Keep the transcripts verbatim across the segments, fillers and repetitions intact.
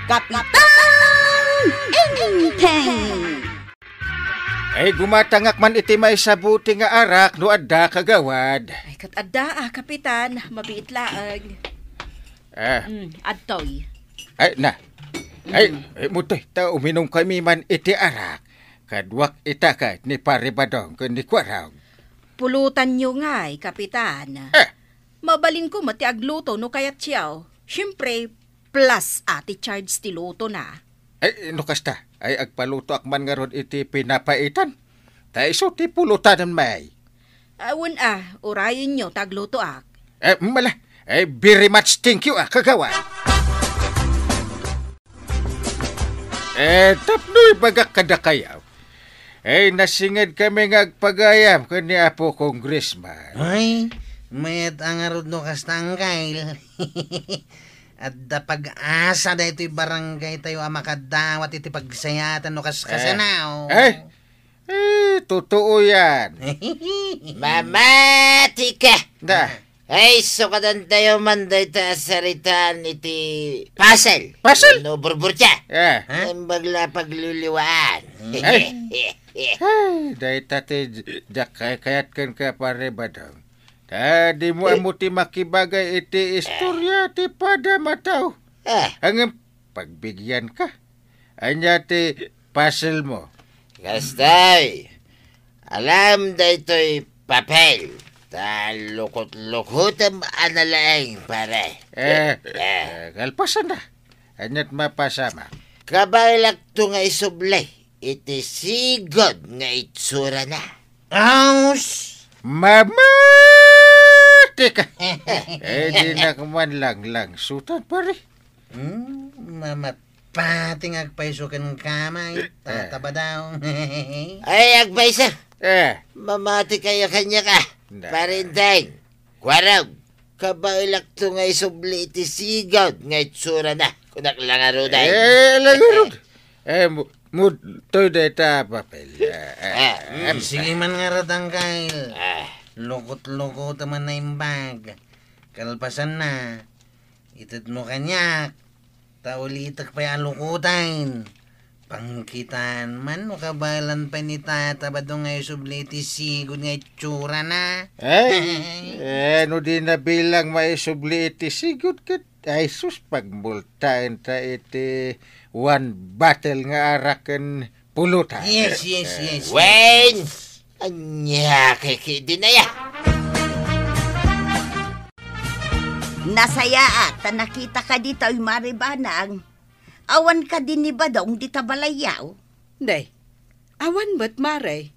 Kapitan Enteng! Ay, gumatangak man iti maysa buti nga arak no adda, kagawad. Ay, ket adda, ah, Kapitan. Mabiit laeng. Ah. Mm, adtoy. Ay, na. Ay, Mm. Ay, mutoy, ta uminum kami man iti arak. Kaduak ita ket ni Pare Badong ken ni Kuarog. Pulutanyo ngay, Kapitan. Eh. Mabalinko met ti agluto no kayatyo. Siyempre, plus a ti charge ti lutona. Ay, no kasta, ay agpalutoak man ngarud iti pinapaitan. Ta isu ti pulutanen, may. Awan a, urayenyo ta aglutoak. Eh, mala, eh, very much thank you, ah, kagawad. Eh, tapno ibagak kadakayo, eh, nasinged kami nga agpagayam ken ni Apo Congressman. Ay, mayat a ngarud no kasta, Angkel. Adda pag-asa daytoy barangay tayo a makadawat iti pagsayaatan no kas-, Eh. kasanaw. Eh, Eh, totoo yan. Mamati ka! Na. Ay, sukadan tayo man dayta a saritaan iti puzzle. Puzzle? No, burburtia. Eh. Ha? Imbag la pagliliwaan. Ay. Ay, dayta ti j-, diak kay-, kayat ken ka, Pare Badong. Ta di mo Eh. amo ti makibagay iti istorya ti padam a tao. Eh. Ang pagbigyan ka. Ania ti puzzle mo? Kastoy, alam daytoy papel, ta lukot-lukotem a nalaeng, pare. Eh, Eh. eh, kalpasan na. Ania't mapasama? Kabaelakto nga isubli iti sigud nga itsurana. Aus! Mamati ka! Eh, di na ka man lang langsutan, pare. Hmm, mamati nga agpayso ken kamay, Eh. tatabadaw. Ay, agpayso. Eh. Mamati kayo kanya ka. Na. Parinteng, Kuarog, kabaelakto nga isubli iti sigud nga itsurana. Kunak lang aruday. Eh, lang arud. Eh, mu-, mudtoy dayta papel. Eh, eh, Ah, em. Sige man nga ratang, Kyle. Ah. Lukot-lukot man naimbag. Kalpasan na. Ited mo kaniak, ta ulitek pay a lukoten. Pangkitaan man no kabaelan pay ni Tata Badong nga isubli iti sigud nga itsurana. Ay, eh, no di na bilang maisubli iti sigud ket, ay sus, pagmultaen ta iti one bottle nga arak ken pulutan. Yes, yes, yes, yes. Wen! Ania kay ki dinaya? Nasayaat ta nakitaka ditoy, Mare Banang. Awan kadi ni Badong dita balayyo? Nay, awan met, Mare.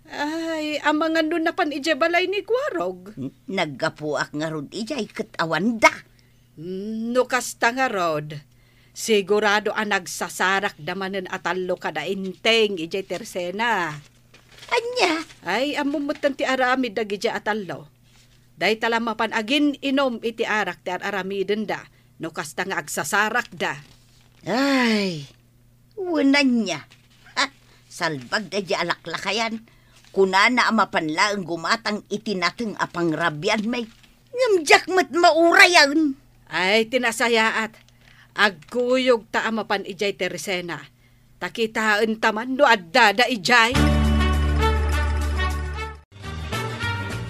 Ay, amangan no napan idiay balay ni Kuarog. N-, naggapuak ngarud idiay ket awanda. Mm, no kasta ngarud, sigurado a nagsasarakda manen a tallo kada Enteng idiay Tersena. Ania? Ay, ammom metten ti aramid dagidiay a tallo. Dayta la mapan agin-inum iti arak ti ar-aramidenda, no kasta nga agsasarakda. Ay, wen ania. Ha, salbag daydiay a laklakayan. Kunana a mapan laeng gumatang iti nateng a pangrabianmi. Ngem diak met maurayen. Ay, ti nasayaat. Agkuyogta a mapan idiay Tersena. Ta kitaenta man no addada idiay.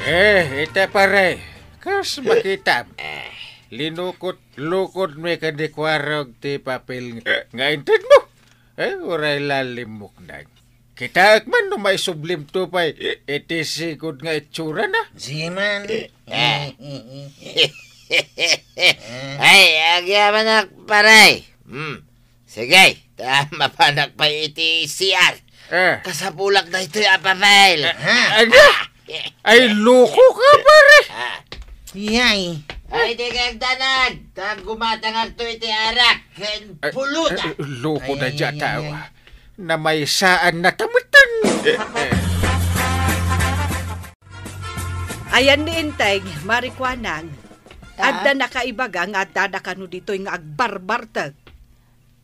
Eh, ita pare, kas makitam, linukot-lukotmi ken ni Kuarog ti papel nga, nga intedmo. Eh, uray la limmuknag. Kitaek man no maisublimto pay iti sigud nga itsurana. Sige man. Eh. Ay, agyamanak, pare. Hmm. Sige, ta mapanak pay iti C R. Eh. Kasapulak daytoy a papel. Eh, ano? Ay, loko ka, pare. Ah. Yay. Ay, di kay agdanag. Ta gumatangakto iti arak ken Eh, pulutan. Eh, loko na Ay, dya ay, tao. Ay. Namaysaan na tamutan. Ayan ni Enteng, Mare Kuanang. Ah? Adda nakaibaga nga addada kano ditoy nga agbarbartek.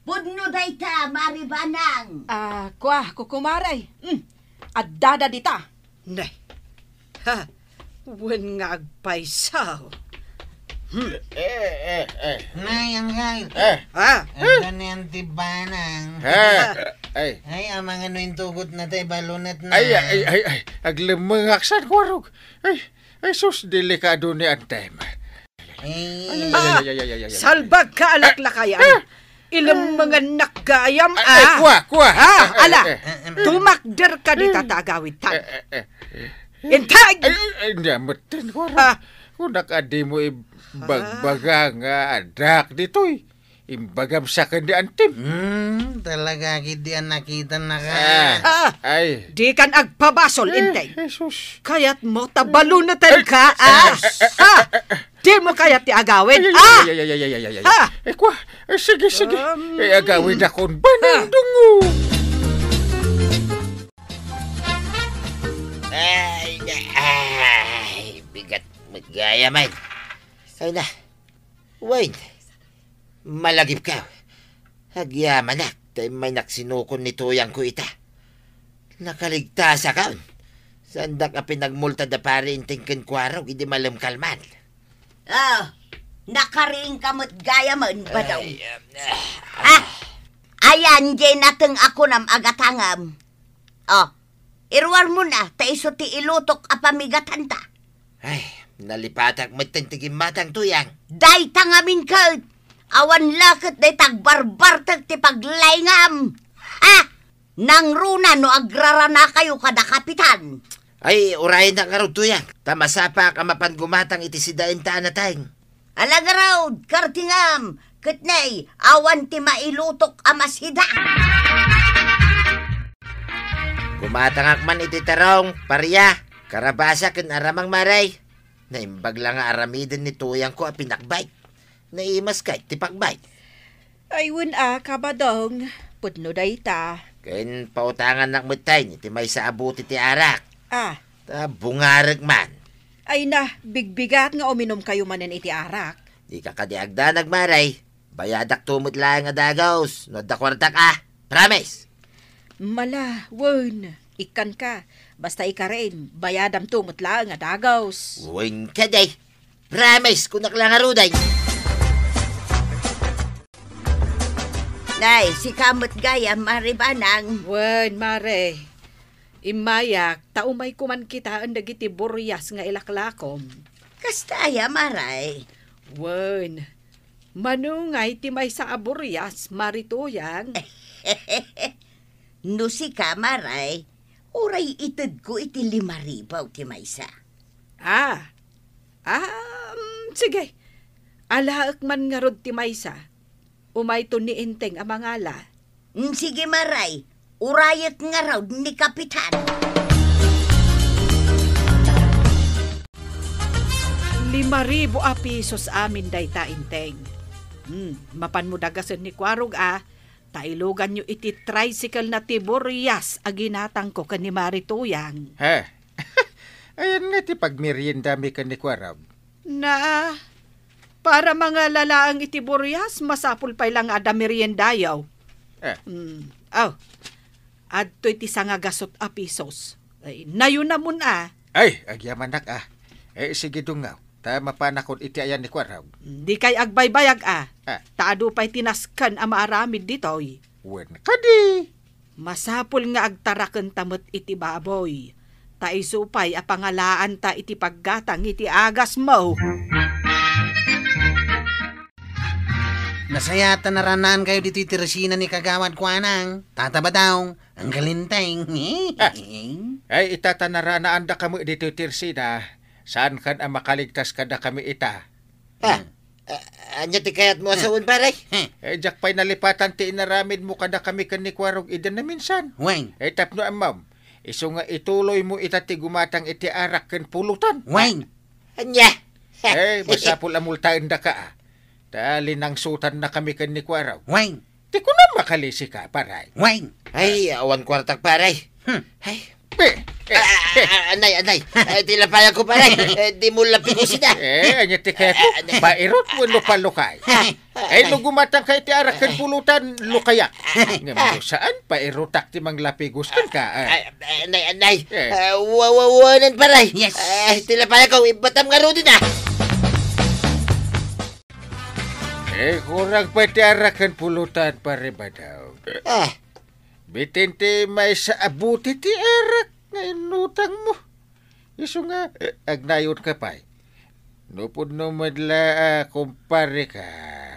Pudno dayta, Mare Banang. Ah, kua, kukumare. Mm, addada dita. Ne. Ha, wen nga agpayso. Hmm. Eh, eh, eh. Nay, Angkal. Eh. Ah. Anda ni Auntie Banang? Eh, eh. Ay, amangan no intugot na tayo, balunat na. Ay, ay, ay, ay. Aglemmengak san, Kuarog. Ay, ay, sus, delikado ni Antem. Eh. Ay, ay, Ah, ay, ay, ay, ay, ay, ay. Salbag ka, alaklakayan. Ah. Ilemmengannak gayam, Ay, ay, ah. Kua, kua. Ah, Eh, eh, ala. eh. Tumakder ka dita ta agawidtan. Eh, eh, eh. Integ! Ay, ay, ay, ania metten, Kuarog. Ah. Kunak a dimo ibagbaga Ah. nga addak ditoy. Imbagam sa ken ni Antem. Hmm, talaga, kidi a nakita na ka. Ah, Ah. ay. Dikan agpabasol, Eh, Integ. Jesus. Kayatmo ta balunatan Ay, ka, ay, ah? ay, ay, Ah! ay, ay, ay. Dimo kayat ti agawid, Ay, ay, ah? ay, ay, ay, ay, ay, ay, ay. Ah! Eh, kua, eh, sige, sige. Um, Eh, agawid akon banang ah. dungo. Ay, na, ay, bigat met gayam. Ay na. Wen, malagipkaw. Agyamanak, ta immaynak sinukon ni Tuyangko ita. Nakaligtasakon. Saandak a pinagmulta da Pare Inteng ken Kuarog idi malemkalman. Ah, nakariingka met gayamen, Badong. Ay, um, ah, Ah, ayan, jay nateng a kunam a gatangam. Oh, iruarmon a, ta isu ti ilutok a pamigatanta. Ay, nalipatak metten ti gimmatang, Tuyang. Dayta ngamin ket, awan la ket dayta agbarbartek ti paglaingam. Ha? Nangruna no agraranakayo kada kapitan. Ay, urayennak ngarud, Tuyang, ta masapaak a mapan gumatang iti sidaenta a nateng. Ala ngarud, kartingam, ket nay, awan ti mailutok a masida. Gumatangak man iti terong, paria, karabasa ken aramang, Mare. Naimbag la nga aramiden ni Tuyangko a pinakbay. Naimas kay ti pakbay. Ay, wen a, Kabadong, pudno dayta. Ken pautangannak metten iti maysa a bote ti arak. Ah. Ta bungarek man. Ay na, bigbigat nga uminumkayo manen iti arak. Dika kadi agdanag, Mare. Bayadakto met laeng a dagus no adda kuartak a. Promise! Mala, wen, ikkanka. Basta ikarin, bayadamto met laeng a dagus. Wen kadi. Promise, kunak la ngaruden. Nay, sika met gayam, Mare Banang. Wen, Mare. Immayak, ta umayko man kitaen dagiti burias nga ilaklakom. Kasta aya, Mare? Wen, mano ngay ti maysa a burias, Mare Tuyang? No sika, Mare, uray itedko iti lima ribu ti maysa. Ah. Ah, mm, sige. Alaek man ngarud ti maysa. Umayto ni Enteng a mangala. Mm, sige, Mare. Urayek ngarud ni Kapitan. Lima ribu a pisos amin dayta, Enteng. Hmm, mapanmo dagasen ni Kuarog a, ta iluganyo iti tricycle na ti burias a ginatangko ken ni Mare Tuyang. He. Ayan nga ti pagmeriendami ken ni Kuarog. Na, para mangala laeng iti burias, masapul pay la nga adda meriendayo. Eh. Hmm. Aw, adtoy ti sangagasut a pisos. Ay, nayunamon a. Ay, agyamanak a. Eh, sige, dungaw. Ta mapanakon iti ayan ni Kuarog. Dikay agbaybayag a. Ah. Ta adu pay ti nasken a maaramid ditoy. Wen kadi. Masapul nga agtarakenta met iti baboy, ta isu pay a pangalaanta iti paggatang iti agasmo. Nasayaat ta naranaankayo ditoy ti resina ni Kagawad Kuanang, Tata Badong, Anggal Enteng. Ah, ay, ita ta naranaandakami ditoy ti resina, saankan a makaligtas kadakami ita. Ah, Hmm. ah, ania ti kayatmo a sawen, pare? Hmm. Eh, diak pay nalipatan ti inaramidmo kadakami ken ni Kuarog idi naminsan. Wen. Eh, tapno ammom, isu nga ituloymo ita ti gumatang iti arak ken pulutan. Wen. Ania? Eh, masapul a multaendaka, ah. Ta linangsotannakami ken ni Kuarog. Wen. Ti kunam, makalisika, pare. Wen. Ay, awan kuartak, pare. Hmm. Ay. Be, eh, Ah, ah, eh. ah, anay, anay. Eh, ti lapayag ko, pare. Eh, dimo lapigusida. Eh, ania ti kayatmo? Ah, anay. Pairot wenno palukay? Eh, no gumatangka iti arak ken pulutan, lukayak. Ngem no saan, pairotak ti manglapigus kenka, eh. Ay, anay, anay. Eh. Ah, wa-, wa-, wanen, pare. Yes. Eh, ti lapayag ko, ibatam ngaruden, ah. Eh, kurang pay ti arak ken pulutan, Pare Badaw. Ah. Bitin ti maysa a bote ti arak nga inutangmo. Isu nga, eh, agnayonka pay. No pudno met la a kumpareka,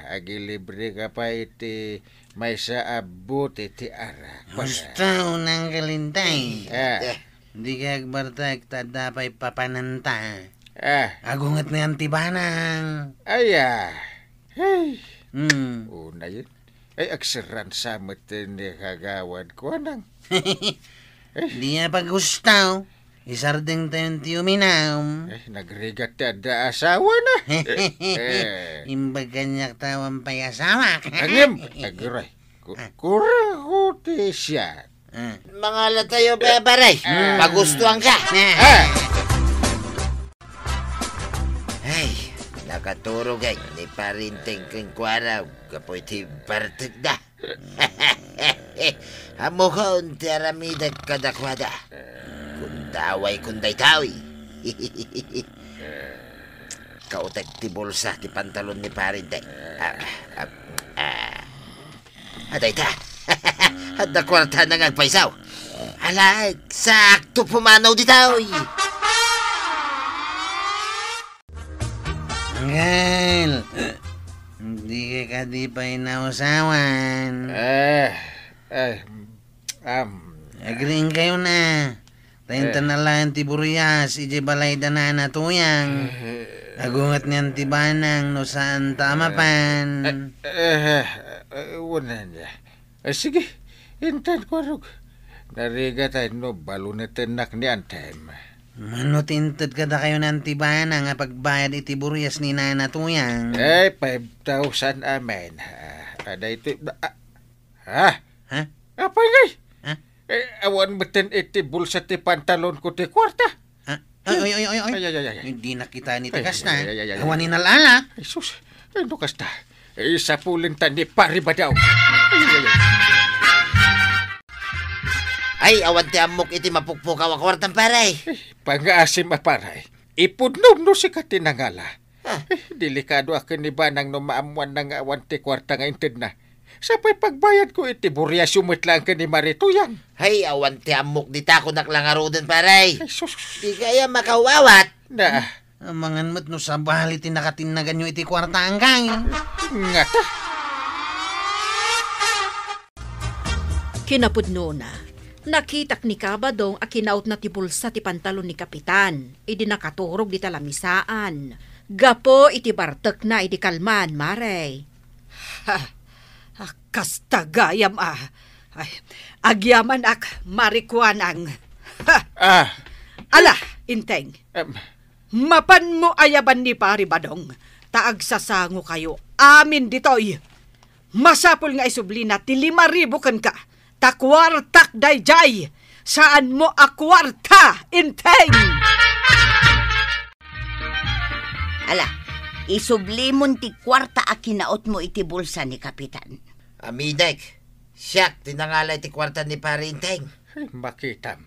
agilibreka pay iti maysa a bote ti arak. Gusto nang galintay. Ah. Eh, di ka agbartek ta adda pay papananta. Ah. Agunget ni Auntie Banang. Aya. Hey. Hmm. Una yun. Ay, agseran sa met ni kagawad ko, anang. Di a pagustaw. Isardeng tayo ti uminam. Eh, nagrigat ti adda asawa na. Eh, eh. Imbag kaniak tawan pay asawa. Angem, aguray. Ku-, ah. Kura ko ti siya. Ah. Mangala tayo, Bebare. Ah. Pagustuhan ka. Ah. Ah. Ay, nakaturog ay ni Parinteng ken Kuarog gapu iti bartekda. Ammokon ti aramidek kadakuada. Kundaway kun daytoy. Kautek ti bulsa ti pantalon ni Parinteng. Ah, ah, ah. Adayta. Adda kuartana nga agpaysaw. Ala, sakto pumanaw ditoy. Angel, di ka kadi pay nausawan. Eh, eh, am. Agriingkayo na. Ta intan a laeng ti burias idiay balay da Nana Tuyang. Eh, agunget ni Auntie Banang no saan ta a mapan. Eh, eh, eh, eh, wen, eh. Eh, sige, intan, Kuarog. Narigat ay no balunetennak ni Antem. Mano ti inted kadakayo ni Auntie Banang a pagbayad iti burias ni Nana Tuyang? Eh, five thousand amen. Ah, adaytoy, ah, ah. Ha? Ha? Apay ngay? Ha? Eh, awan metten iti bulsa ti pantalon ko ti kuarta. Ah, ay, ay, ay, ay, ay. Ay, ay, ay, ay, ay. Hindi nakita ni ti kasta. Ay, ay, ay, ay, ay, ay. Awan inal-ala. Ay, sus. Ay, no kasta. Eh, sapulenta ni Pari Badaw. Ay, ay, ay, ay. Ay, awan ti ammok iti mapukpukaw a kuartam, pare. Eh, pangaasim a pare. Ipudnom no sika ti nangala. Ah. Eh, delikado a ken ni Banang no maammuanna nga awan ti kuarta nga intedna. Sapay pagbayadko iti buriasyo met laeng ken ni Marituyang. Hay, awan ti ammok dita, kunak la ngaruden, pare. Ay, sus. Di kaya makawawat. Na. Amangan met no sabali ti nakatinnaganyo iti kuarta, angkay. Ngata. Kinapudnona, nakitak ni Kabadong a kinautna ti bulsa ti pantalon ni Kapitan idi nakaturog dita lamisaan. Gapu iti bartekna idi kalman, mare. Ha, ah, kasta gayam a. Ay, agyamanak, Mari Kuanang. Ha! Ah. Ala, Inteng. Em. Mapanmo ayaban ni Pari Badong, ta agsasangokayo amin ditoy. Masapul nga isublina ti lima ribu kenka, ta kuartak daydiay. Saanmo a kuarta, Inteng! Ala, isublimon ti kuarta a kinautmo iti bulsa ni Kapitan. Amidek, siak ti nangala iti kuarta ni Pari Inteng. Ay, makitam.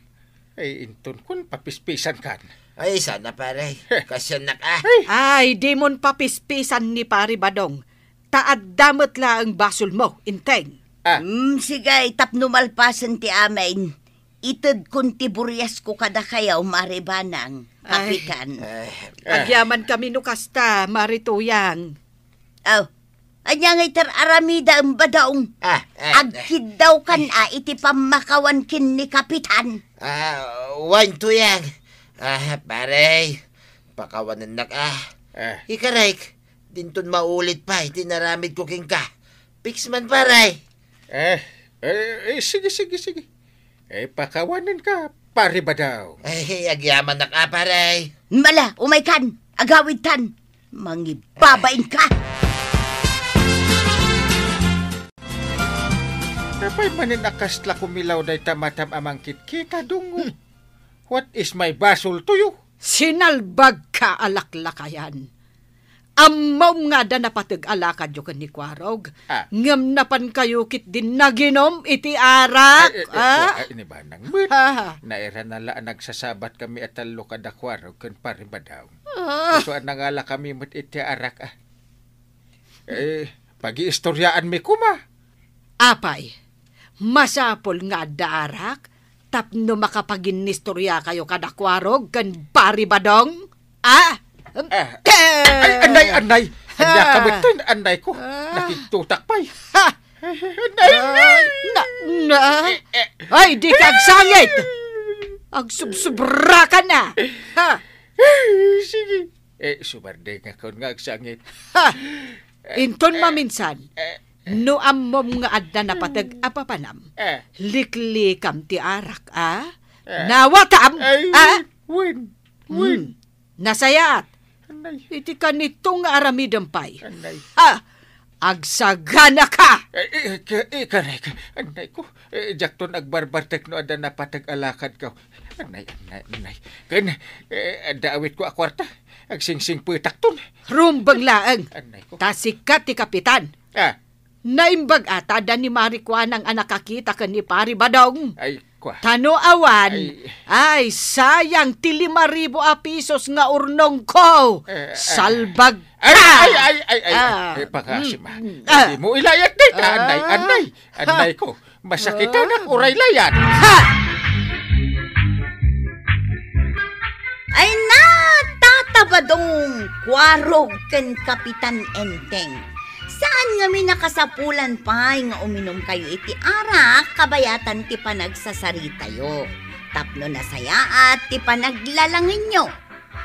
Ay, inton kun papispisan kan. Ay, sana, pare. Heh. Kasiannak, ah. Ay, dimon papispisan ni Pari Badong. Ta adda met laeng basolmo, Inteng. Ah. Mm, sige, tapno malpasen ti amin. Itedkon ti buriasko kadakayo, Mari Banang, Ay. Kapitan. Ay. Ah. Agyamankami no kasta, Mari Tuyang. Oh, ania ngay ti ar-aramidem, Badong? Ah, ah, ah. Agkiddawkan a iti pammakawan ken ni Kapitan. Ah, wen, Tuyang. Ah, pare, pakawanennak, ah. Ah. Ikarek, dinton maulit pay ti naramidko kenka. Fix man, pare. Eh, eh, eh, sige, sige, sige. Eh, pakawanenka, Pare Badaw. Ay, agyamannak a, pare. Mala, umaykan, agawidtan. Mangibabainka. Apay manen a kasla kumilaw dayta matam a mangkitkita, Dungo? Hmm. What is my basol to you? Sinalbagka a laklakayan. Ammom nga adda napateg a lakadyo ken ni Kuarog, ah, ngem napankayo ketdin naginom iti arak, ay, eh, eh, ah? Ay, ni Banang met. Ha? Nairana la a nagsasabat kami a tallo kada Kuarog ken Pare Badaw. Ah. Isu a nangala kami met iti arak, ah. Eh, Pagiistoriaanmi koma. Apay, masapul nga adda arak tapno makapaginnistoriakayo kada Kuarog ken Pari Badong? Ah? Ah. Eh! Ay, anay, anay! Ania ka metten, anay ko? Ah. Nakigtutak pay. Ha! Anay! Ah, na, na. Eh, eh. Ay, di ka agsangit! Agsubsubra ka na! Ha? Eh, sige. Eh, sumardengakon nga agsangit. Ha! Eh, inton eh, maminsan, eh, eh. No ammom nga adda napateg a papanam, eh. Liklikam ti arak, a? Eh. Nawatam, ay, a? Wen, wen. Hmm. Nasayaat. Anay. Iti kanito nga aramidem pay. Anay. Ha! Agsaganaka! Eh, eh, ka-, eh, karay ka-, anay ko. Eh, diakton agbarbartek no adda napateg a lakadko. Anay, anay, anay. Ken, eh, adda awitko a kuarta. Agsingsingpetakton. Rumbeng laeng. Anay ko. Ta sika ti kapitan. Ah. Naimbag a ta adda ni Mari Kuanang a nakakita ken ni Pari Badong. Ay, kua. Ta no awan, ay, ay, sayang ti lima ribu a pisos nga urnongko. Eh, eh. Salbag ka! Ay, ay, ay, ay, ay, ah, eh, pangaasim, ah. Mm, mm. Ah. Dimo ilayat dayta, anay, ah, anay, anay ko. Masakitanak, ah, uray layat. Ha! Ay na, Tata Badong, Kuarog ken Kapitan Enteng. Saan ngamin a kasapulan pay nga uminumkayo iti arak kabayatan ti panagsasaritayo, tapno nasayaat ti panaglalangenyo.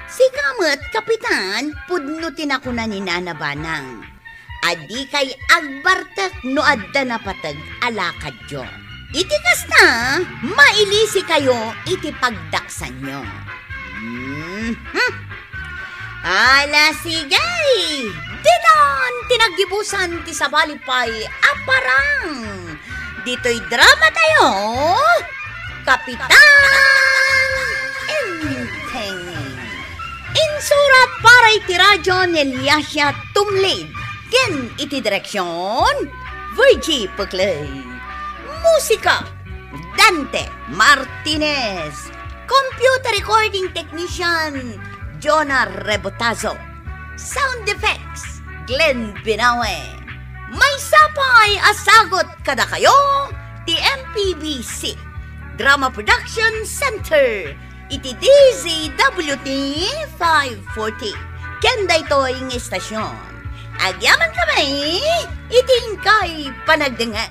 Sika met, Kapitan, pudno ti nakuna ni Nana Banang. A dikay agbartek no adda napateg a lakadyo. Iti kasta, mailisikayo iti pagdaksanyo. Mhm. Ala, sige! Ditan ti naggibusan ti sabali pay a parang. Ditoy dramatayo, Kapitan Enteng. Insurat para iti radyo ni Eliasia Tumlid, ken iti direksion, Virgie Peclay. Musika, Dante Martinez. Computer recording technician, Jonah Rebotazo. Sound effects, Glenn Binawe. Maysa pay a sagut kadakayo ti M P B C Drama Production Center iti D Z W T five forty. Ken daytoy nga istasyon, agyamankami iti inkay panagdengngeg.